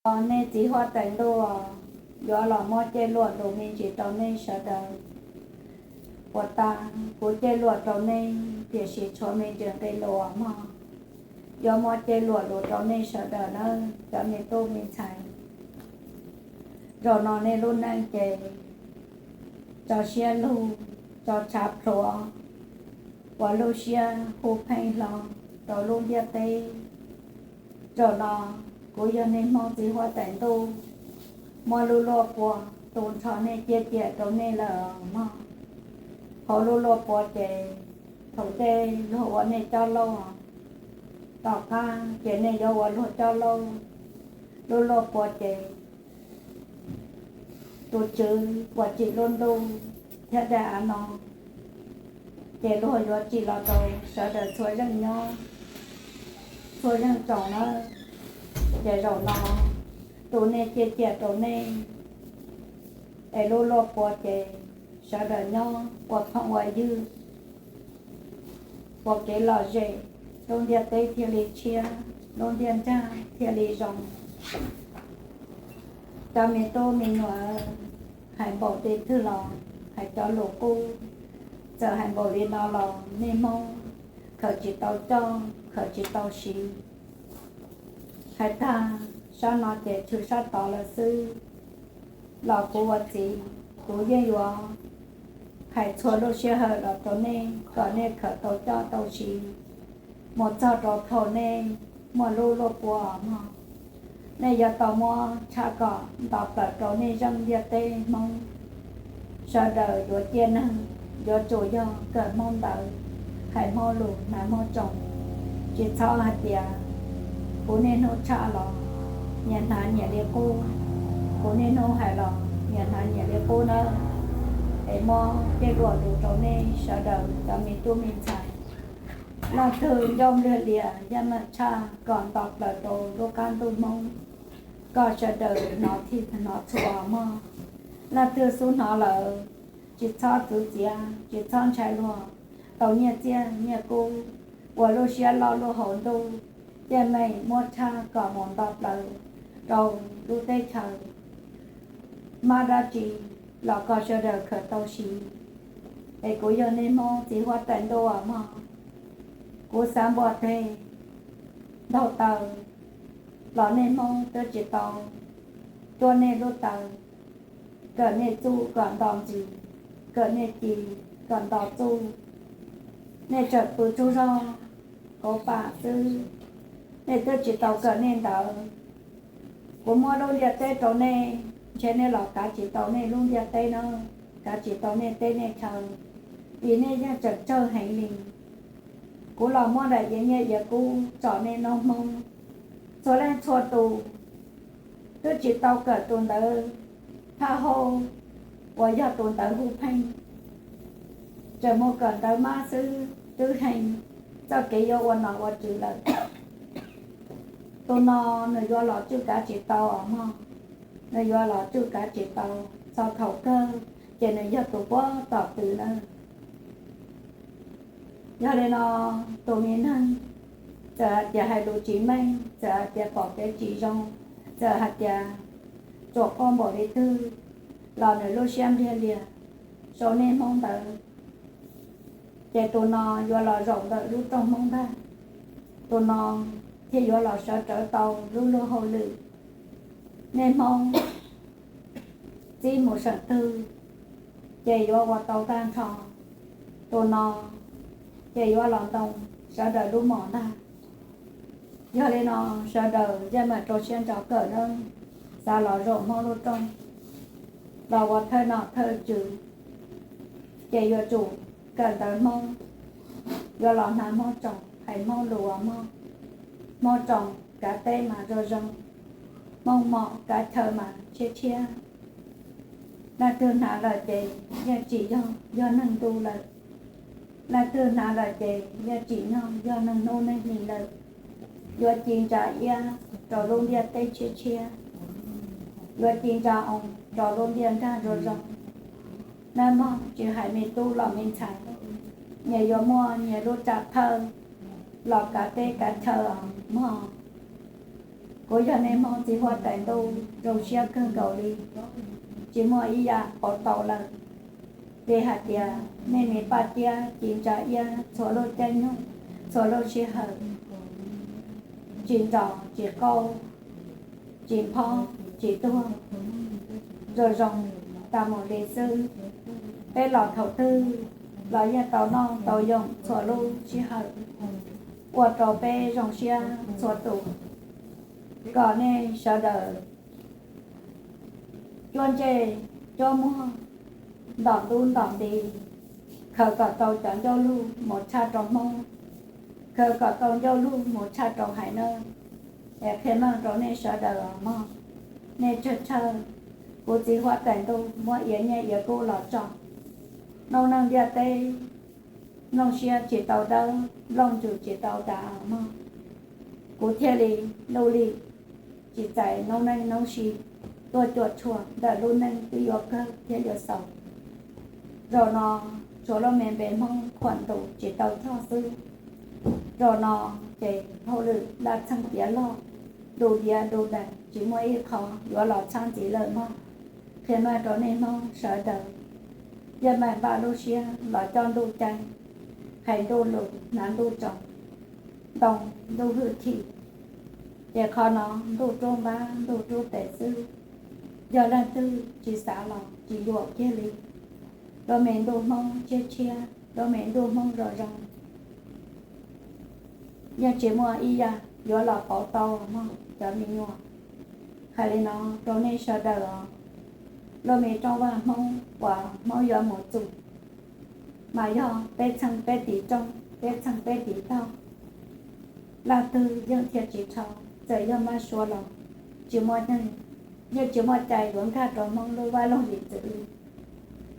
Nej txiv huab tais ntuj, yuav los muab cej luam lus me ntsis rau nej sawv daws. Puas tas kuv cej luam rau nej, tiam sis tshuav me ntsis nqe lus mog. Yuav muab cej luam lus rau nej sawv daws nawb cov me tub me ntxhais. Zaum no nej lub neej ces tso siab lug, tso tshav plhuav, ua lub siab hu pheej hlo rau lub ntiaj teb. Zaum no kuv yog nej Hmoob txiv huab tais ntuj, muab lub luaj pua tu nrho nej ciaj ciam rau nej lawm mog. Hauv lub luaj pua ces thaum ntej luag ua nej coj lauj, tom qab ces nej yuav ua luag coj lauj. Lub luaj pua ces tus tswv uas tsim lub ntuj thiab daim av no, ces luag yuav tsim los rau sawv daws txhua zeej nyob, txhua zeej tsoom nawb. Ces zaum no tu nej ciaj ciam rau nej, es lub luaj pua ces sawv daws nyob ua phooj ua ywg, ua kev lom zem, lub ntiaj teb thiaj li tshiab, lub ntiaj nrag thiaj li zoo. Cov me tub me nyuam, hais npaum li twg los hais cov lus qub, txawm hais npaum li no los nej Hmoob khaws tsis tau coj, khaws tsis tau siv. Hais tag sab no ces tshwm sab tod lawm xwb, los kuv ua txiv, kuv yeej yuav hais txhua lub sij hawm los rau nej kom nej khaws tau coj tau siv mus txog rau thaum nej muaj lub luaj pua mog. Nej yuav tau muab tshaj kom nto plaws rau nej zeej ntiaj teb Hmoob. Sawv daws yuav ciaj neeg, yuav tsum yog kawm Hmoob ntawv, hais Hmoob lus, hnav Hmoob tsoom. Tsis txhob hais tias kuv niaj hnub tshaj los nyias hnav nyias li qub, kuv niaj hnub hais los nyias hnav nyias li qub nawb. Es muab tej luam lus rau nej sawv daws cov me tub me ntxhais. Leej twg ncauj npliag lias yaj mam tshaj kom nto plaws rau lub qab ntuj Hmoob, kom sawv daws hnov thij hnov txhua mog. Leej twg xub hnov lawm, tsis txhob txwv txiav, tsis txhob ntshai luag, tau nyiaj txiaj nyiaj kub, ua lub siab loj lub hauv ntuj, ciaj meem muab tshaj kom mus nto plaws rau lub teb chaws. Mab dab tsi los kom sawv daws khaws tau siv. Es kuv yog nej Hmoob txiv huab tais ntuj mog, kuv xav npuaj teg ntaug taw los nej Hmoob twb tsis tau cuab nej lub taw, kawm nej txuj kom nto ntsis, kawm nej ci kom nto txuj. Nej tseem pw tsaug zog kauv pam xwb, nej twb tsis tau kawm nej ntawv. Kuv muab lub ntiaj teb rau nej, ntshe nej los kav tsis tau nej lub ntiaj teb na, kav tsis tau nej teb nej chaw, vim nej yeej tseem tsawg heev li. Kuv los muab daim iav nyiaj iav kub tsom nej noob Hmoob. Txhua leej txhua tus twb tsis tau kawm tus ntawv thaj hauj uas yog tus ntawv hu pheej, tseem mus kawm ntawv mab xwb twb heev, txoj kev yuav ua nom ua tswv lawm. Tus no nws yuav los tsuj kav tsis tau os mog, nws yuav los tsuj kav tsis tau, txog thaum kawg ces nws yog tus puag tom tw na. Yog li no, tus me neeg txawm hais tias hais lus tsis meej, txawm hais tias pom kev tsis zoo, txawm hais tias tsuam quaj npaum li twg los nws lub siab npliag lias rau nej Hmoob ntawd, ces tus no yuav los zaum ntawm lub rooj Hmoob ntag. Tus no thiaj yuav los sawv rawv tau lub luag hauj lwm. Nej Hmoob txib mus seem twg ces yuav ua tau tag nrho. Tus no ces yuav los ntoo sawv daws lub mom ntag. Yog li no, sawv daws yeej meem rau siab ntso kawm nawb. Xav los zaum Hmoob lub rooj, los ua thawj nom thawj tswv, ces yuav tsum kawm ntawv Hmoob, yuav los hnav Hmoob tsoom, hais Hmoob lus uas mog. Hmoob tsoom kav teb mas zoo zoo, Hmoob mom kav chaw mas tshiab tshiab. Leej twg hnav lawm ces yeej tsim nyog yog neeg ntu lawm. Leej twg hnav lawm ces yeej tsim nyog yog neeg hnub neeg hli lawm. Yuav ci ntsa iab rau lub ntiaj teb tshiab tshiab, yuav ci ntsa oo rau lub ntiaj nrag zoo zoo. Nab mog, tsis hais me tub los me ntxhais, nyias yuav muaj nyias lub tsam thawj los kav teb kav chaw os mog. Kuv yog nej Hmoob txiv huab tais ntuj, zoo siab kawg nkaus li, tsis muaj ib yam pauv tau lawm. Vim hais tias nej me Paj Ciab ci ntsa iab txhua lub caij nyoog, txhua lub sij hawm, tsis nrog tsis qaug, tsis phob tsis tuag, zoo zoo tas mus li xwb. Peb los thaum twg los yeej tau noj tau yoo txhua lub sij hawm, ua rau peb zoo siab txhua tus, kom nej sawv daws cuab ntsej cuab muag, ntom ntub ntom nti, khaws kom tau cov ncauj lug mus tshaj rau Hmoob, khaws kom tau ncauj lug mus tshaj rau haiv neeg. Es qhia meej rau nej sawv daws os mog, nej tsawg tsawg, kuv txiv huab tais ntuj muab iav nyiaj iav kub los tso. Noob neej ntiaj teb nplooj siab tsis tau dawb, nplooj ntsws tsis tau dav os mog. Kuv thiaj li luj li tsis txais noob neej noob si tuaj cuam tshuam ntawm lub neej twb yuav kawg thiab yuav xaus. Zaum no tshuav lub me npe Hmoob khuam ntus tsis tau choj xwb. Zaum no ces hauj lwm laj txheej tiav loj, du diav du daim tsis muaj ib qho yuav los txhab ntxiv lawm mog. Qhia meej rau nej Hmoob sawv daws, yeej meem npaj lub siab los coj ntuj cai, hais ntuj lus hnav ntuj tsaus, ntoo ntuj hwj chim. Ces qhov no ntuj rub npab ntuj rub tes xwb, yog leej twg tsis xav los tsis yuam kiag li. Lub me ntuj Hmoob tshiab tshiab, lub me ntuj Hmoob zoo zoo, yeej tsis muaj ib yam yuav los pauv tau mog cov me nyuam. Hais li no rau nej sawv daws os, lub me rooj vag Hmoob uas Hmoob yuav mus txum, mas yog peb txheej peb tiv rooj, peb txheej peb tiv taug, leej twg yeej thiaj tsis dhau. Txawm yog mab suav los tsis muaj neeg, yeej tsis muaj cai yuav nkag rau Hmoob lub vaj loog zim txwv li.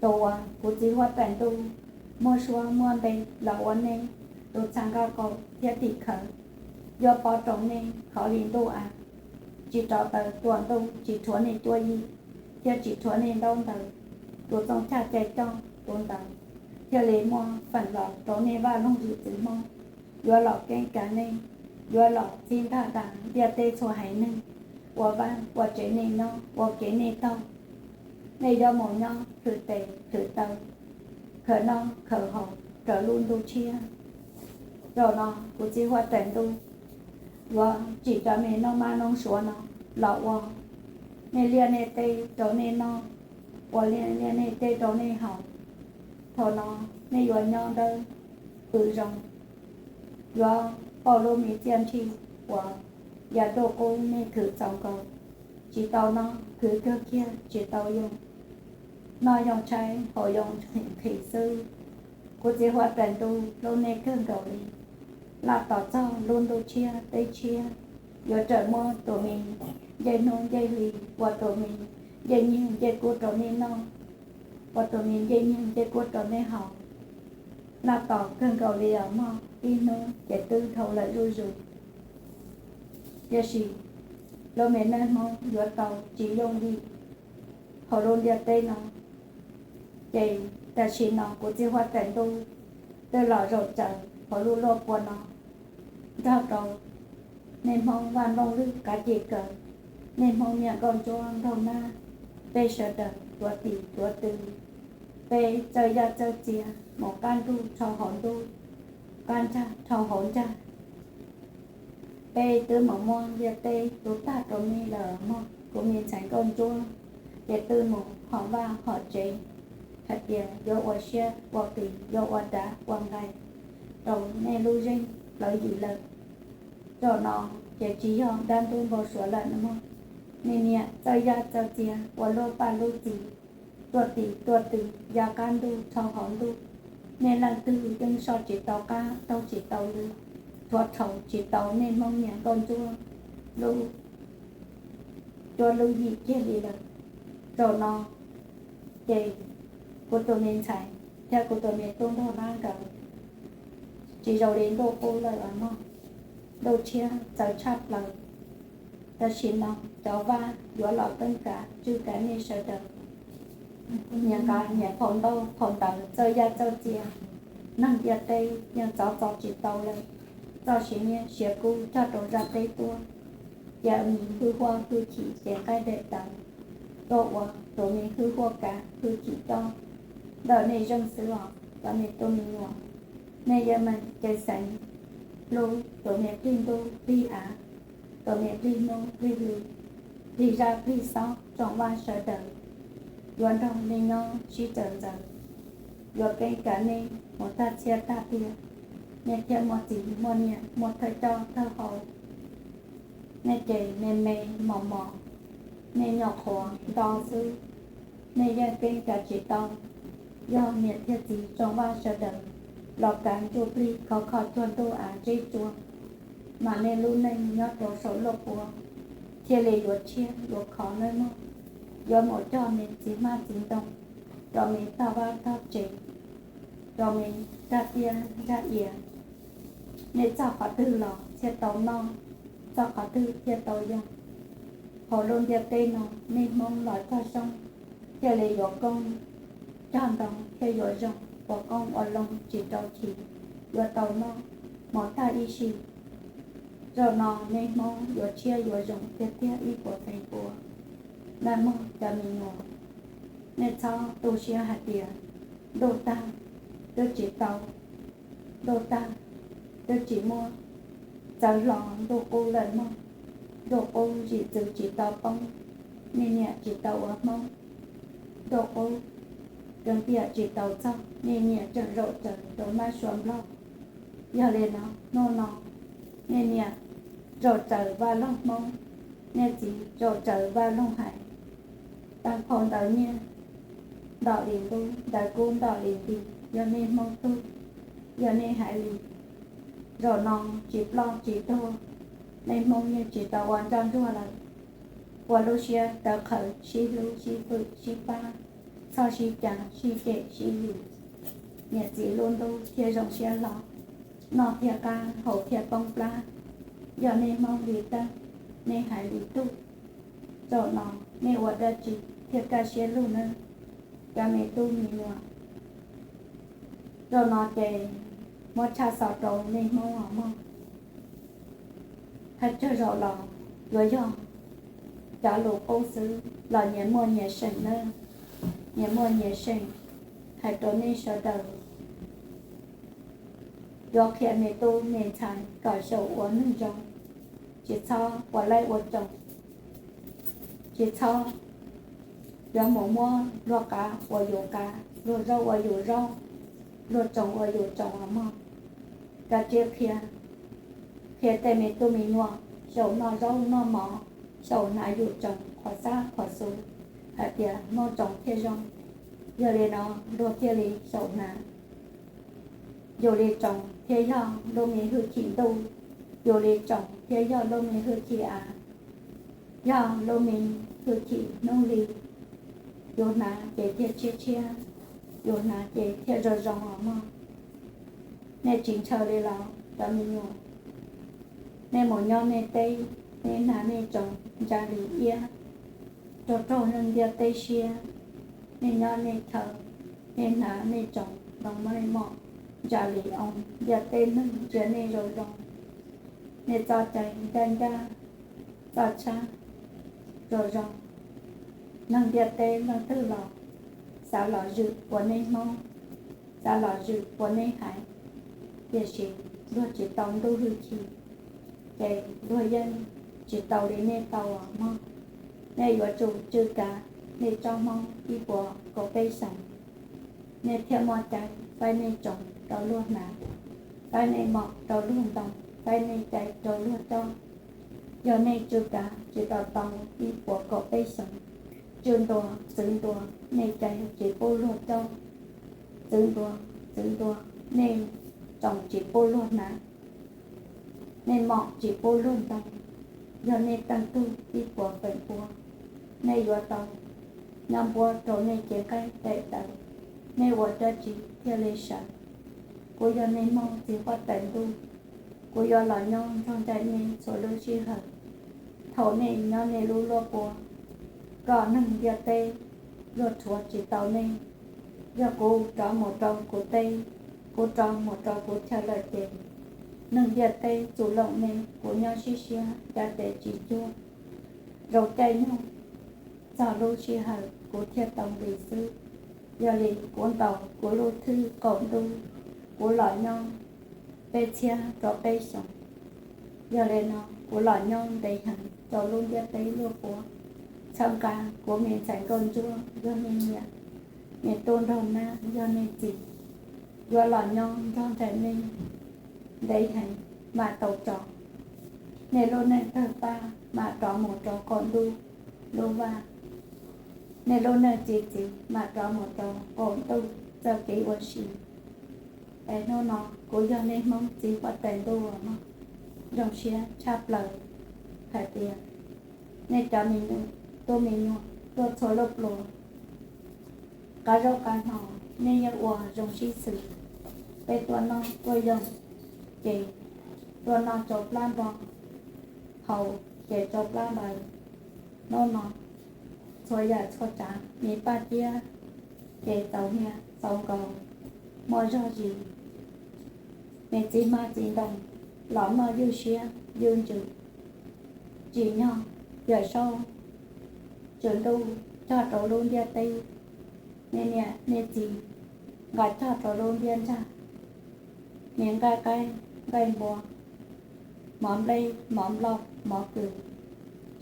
Tus uas kuv txiv huab tais ntuj muab suab muab npe los ua nej tus txha nkauj qaum thiab tim khawv, yuav pov rau nej qhov li ntuj av, tsis rov taws tuam ntuj, tsis rhuav nej cuab yig, thiab tsis rhuav nej ntaub ntawv. Tus txooj chaj cai coj tus ntawd thiaj li muaj feem los rau nej vaj loog zim txwv Hmoob, yuav los keeb kav nej, yuav los txhib ntaj da ntiaj teb txhua haiv neeg, ua vaj ua tsev nej nyob, ua kev nej taug. Nej yuav mus nyob khwv tes khwv taw, khaws noj khaws haus raws lub ntuj tshiab. Zaum no kuv txiv huab tais ntuj yuav tsim cov me noob mab noob suav no los ua nej liaj nej teb rau nej noj, ua liaj nej teb rau nej haus. Thaum no nej yuav nyob dawb pw zoo, yuav pauj lub me txiaj ntsig uas yav ntuj qub nej khwv txaus nkaus, tsis tau noj, khwv kawg kiag tsis tau yoo, noj yoo tshaib haus yoo nqhis xwb. Kuv txiv huab tais ntuj hlub nej kawg nkaus li. Laj tos txog lub ntuj tshiab teb tshiab, yuav rawm muab tus me ncej hnub ncej hli, ua tus me ncej nyiaj ncej kub rau nej noj, ua tus me ncej nyiaj ncej kub rau nej haus. Laj tos kawg nkaus li os mog, ib hnub ces twb dhau lawm zuj zus. Tiam sis lub me neej Hmoob yuav tau tsis yooj yim hauv lub ntiaj teb no. Ces tam sim no kuv txiv huab tais ntuj twb los zaum tsaws hauv lub luaj pua no, nrog rau nej Hmoob vaj nplooj lwg kav cis kaws, nej Hmoob niam nkauj ntsuab nraug nab, peb sawv daws tuav tis tuav tw, peb txawj yaj txawj txias mus qab ntuj dhau hauv ntuj, qab ntsag dhau hauv ntsag. Peb twb mus muab ntiaj teb tu tag rau nej lawm mog kuv me ntxhais nkauj ntsuab, ces twb mus hom vaj hom tsev hais tias yuav ua siab ua qis, yuav ua dav ua nqaij rau nej lub zeej plawv yim lawm. Zaum no ces tsis yog dab ntub npau suav lawm no mog, nej niam txawj yaj txawj txias ua lub paj lub txi, tuaj tis tuaj tw, ya qab ntuj dhau hauv ntuj. Nej leej twg yeej soj tsis tau qab, taug tsis tau lw, thuav rhaus tsis tau nej Hmoob niam nkauj ntsuab lub cuab lub yig kiag li lawm. Zaum no ces kuv tus me ntxhais thiab kuv tus me tub nraug nab nkawd tsis zoo li ntuj qub lawm os mog, ntuj tshiab txawv tshaj plaws. Tam sim no cov vaj yuav los keeb kav tswj kav nej sawv daws. Nyias nqa nyias phau ntaub phau ntawv txawj yaj txawj txias, neeg ntiaj teb yeej txov txo tsis tau lawm, txoj siav nyiaj siav kub cog rau zaj teb tuaj. Cia me hwj huaj hwj chim cev nqaij daim tawv tuaj ua tus me hwj huaj kav hwj chim coj ntawm nej zeej xwb os cov me tub me nyuam. Nej yeej meem ceev xeev hlub tus me plig ntuj plig av, tus me plig hnub plig hli, plig zaj plig xob tsoom vaj sawv daws. Yuav nrog nej nyob sib txawv ntxaws, yuav keeb kav nej mus tag txhiab tag tiag. Nej thiaj muaj txiv muaj niam muaj thawj coj thawj hau. Nej ces me me mos mos, nej nyuam qhuav nto xwb, nej yeej keeb kav tsis tau. Yog niam thiab txiv tsoom vaj sawv daws los kav ntsuj plig khov kho cuag ntuj av zeb tsua, mas nej lub neej nyob rau saum luaj puav thiaj li yuav tshiab yuav khov nawb mog. Yuav mus cog me txiv hmab txiv ntoo rau me tog vaj tog tsev, rau me nraj tiaj nraj iav. Nej txog qhov twg los thiaj tau noj, txog qhov twg thiaj tau yoog. Hauv lub ntiaj teb no nej Hmoob los cog zoo thiaj li yuav koob, cog ntoo thiaj yuav zoo, ua qoob ua loo tsis rau chiv, yuav tau noj mus tag ib sim. Zaum no nej Hmoob yuav tshiab yuav zoo tiag tiag ib puas feem pua nawb mog cov me nyuam. Nej txhob tu siab hais tias ntuj tag twb tsis tau, ntuj tag twb tsis muaj, txawv hlo ntuj qub lawm mog. Ntuj qub zim txwv tsis tau poob, nej niam tsis tau ua Hmoob. Ntuj qub, kawg tiam tsis tau txog, nej niam tseem zaum tsaws rau mab sua Nplog. Yog li no hnub no nej niam zaum tsaws vaj loog Hmoob, nej txiv zaum tsaws vaj loog hais, tag phau ntawv nyiaj ntom li ntuj, ntawv kub ntom li nti. Yog nej Hmoob tug, yog nej haiv li, zaum no tsis ploj tsis tuag, nej Hmoob yeej tsis tau ua ntsoj ntsuag lawm. Ua lub siab tawv qhawv sib hlub sib fwm sib pab, txhob sib cav sib cem sib yim, niam txiv lub ntuj thiaj zoo siab hlo, noj thiaj qab haus thiaj poob plab. Yog nej Hmoob li tag, nej haiv li tug, zaum no nej ua dab tsi thiaj kaj siab lug nawb cov me tub me nyuam? Zaum no ces muab tshaj xov rau nej Hmoob os mog. Thawj tsawg zaum los yuav yog cov lus qub xwb los nyias muaj nyias seem nawb, nyias muaj nyias seem hais rau nej sawv daws. Yuav qhia me tub me ntxhais kom xyaum ua neeg zoo, tsis txhob ua laib ua tsoos, tsis txhob yuav mus muab luag qav ua yus qav, luag zaub ua yus zaub, luag tsoos ua yus tsoos os mog. Kav tsij qhia, qhia tej me tub me nyuam xyaum noj zaub noj mov, xyaum hnav yus tsoos qhuas xab qhuas xu, hais tias muaj tsoos thiaj zoo. Yog li no luag thiaj li xyaum hnav. Yus li tsoos thiaj yog lub me hwj chim ntuj, yus li tsoos thiaj yog lub me hwj chim av, yog lub me hwj chim hnub hli. Yus hnav ces thiaj tshiab tshiab, yus hnav ces thiaj zoo zoo os mog. Nej tsis ntshaw li los cov me nyuam? Nej mus nyob nej teb, nej hnav nej tsoos ntsa li iab, raug raug neeg ntiaj teb siab. Nej nyob nej chaw, nej hnav nej tsoos ntoo maj mom ntsa li oo, ntiaj teb neeg ntsia nej zoo zoo. Nej txoj cai ncaj ncaj, txoj tshab zoo zoo, neeg ntiaj teb leej twg los xav los zwm ua nej Hmoob, xav los zwm ua nej haiv, tiam sis luag tsis tau ntuj hwj chim, ces luag yeej tsis tau li nej tau os mog. Nej yuav tsum tswj kav nej tsob Hmoob ib puas kaum peb xyoos, nej thiaj muaj cai faib nej tsoos rau luag hnav, faib nej mom rau luag ntoo, faib nej cai rau luag coj. Yog nej tswj kav tsis tau tau ib puas kaum peb xyoos, tswj ntua txwv ntua, nej cai tsis pub luag coj, txwv ntua txwv ntua, nej tsoos tsis pub luag hnav, nej mom tsis pub luag ntoo. Yog nej teej tug ib puas feem pua, nej yuav tau nyob npuab rau nej cev nqaij daim tawv. Nej ua dab tsi thiaj li sawv? Kuv yog nej Hmoob txiv huab tais ntuj, kuv yuav los nyob nrog nraim nej txhua lub sij hawm. Thaum nej nyob nej lub luaj pua, kom neeg ntiaj teb luag rhuav tsis tau nej. Yog kuv rov mus rau kuv teb, kuv rov mus rau kuv chaw lawm ces neeg ntiaj teb txuj looj me, kuv nyob sib siab cov ces tsis cuag. Zoo caij nyoog txog lub sij hawm kuv thiaj tau nqis xwb. Yog li kuv ntaus kuv lub thwj qaum ntuj, kuv los nyob peb txhiab rau peb xyoos. Yog li no kuv los nyob ntev heev rau lub ntiaj teb luaj puav. Txhawb nqa kuv me ntxhais nkauj ntsuab yog nej niam, me tub nraug nab yog nej txiv, yuav los nyob nrog nraim nej ntev heev mam tau tso. Nej lub neej tawg paj mam rov mus rau qaum ntuj lub vaj. Nej lub neej txi txiv mam rov mus rau qaum ntuj txoj kev ua si. Es hnub no kuv yog nej Hmoob txiv huab tais ntuj mog, zoo siab tshaj plaws hais tias nej cov me nyuam, tub me nyuam tuaj txhua lub pluas, qab zaub qab hno nej yeej ua zoo sib xws. Peb tuaj noj tuaj yoog ces tuaj noj tsau plab npo, haus ces tsau plab npaws. Hnub no txhua yam txhua tsav me paj ciab ces txaus hnia txaus nkaus, muaj zog zis. Me txiv hmab txiv ntoo los noj ywj siab ywj ntsws, tsim nyog Yawm Saub Tswv Ntuj cog rau lub ntiaj teb, nej niam nej txiv nqa cog rau lub ntiaj ntsag. Me nqaij qaib nqaij npua, mov nplej mov nplauj mov kws,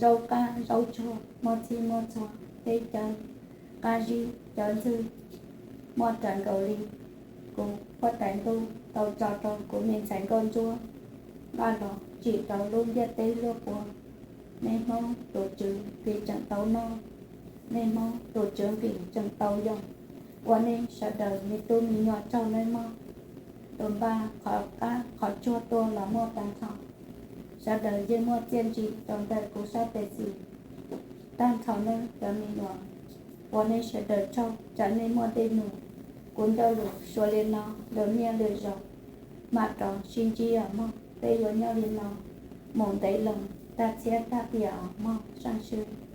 zaub qab zaub tsuag muaj txhij muaj txhua, peb cov qab zib cov ntxwg, muaj raws nkaus li kuv huab tais ntuj tau tso rau kuv me ntxhais nkauj ntsuab nqa los tsim rau lub ntiaj teb luaj puav. Nej Hmoob tus tswv nqis tseem tau noj, nej Hmoob tus tswv nqis tseem tau yoog, ua nej sawv daws me tub me nyuam tsaug nawb mog. Tus npaj qhov qab qhov tsuag tuaj los muaj tag nrho, sawv daws yeej muaj txiaj ntsig rau ntawm kuv sab tes xis tag nrho nawb cov me nyuam. Ua nej sawv daws tsaug, tsam nej muaj dej num. Kuv ncauj lus suav li no, lwm niaj lwm zaus mam rov sib ntsib os mog. Peb yuav nyob li no mus ntev loo tag txhiab tag tiam os mog saib xwb.